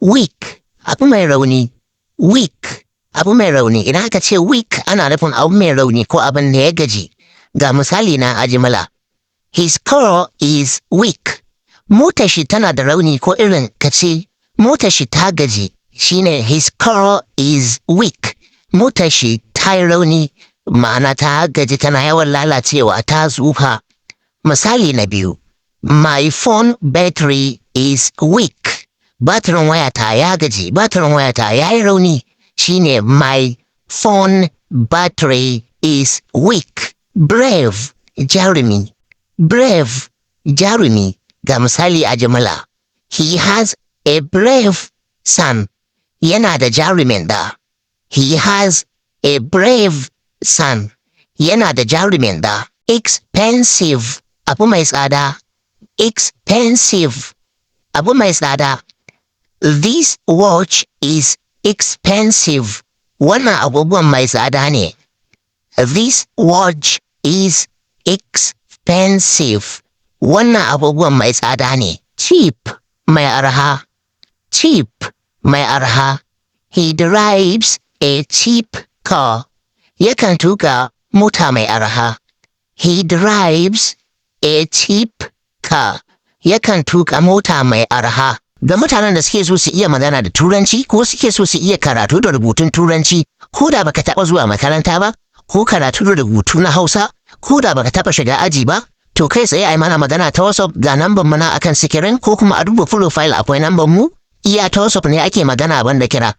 Weak, abu mai rauni. Weak, abu mai rauni. Idan aka ce weak, ana nufin abu mai rauni ko abin da ya gaji. Ga misali na a jimla. His car is weak. Motar shi tana da rauni, ko irin ka ce motar shi ta gaji, shine his car is weak. Motar shi ta yi rauni, ma'ana ta gaji, tana yawan lalacewa, ta tsufa. Misali na biyu. My phone battery is weak. Batirin wayata ya gaji, batirin wayata ya yi rauni, shine my phone battery is weak. Brave, jarumi. Brave, jarumi. Ga misali a jimla. He has a brave son. Yana da jarumin ɗa. He has a brave son. Yana da jarumin ɗa. Expensive, abu mai tsada. Expensive, abu mai tsada. This watch is expensive. Wannan agogon mai tsada ne. This watch is expensive. Wannan agogon mai tsada ne. Cheap, mai arha. Cheap, mai arha. He drives a cheap car. Yakan tuka mota mai arha. He drives a cheap car. Yakan tuka mota mai arha. Ga mutanen da suke so su iya magana da Turanci ko suke so su iya karatu da rubutun Turanci, ko da baka taɓa zuwa makaranta ba, ko karatu da rubutu na Hausa, ko da baka taɓa shiga aji ba, to kai tsaye ai mana magana ta WhatsApp. Ga namban mu na akan sikirin, ko kuma a duba profile akwai namban mu. Iya ta WhatsApp ne ake magana, banda kira.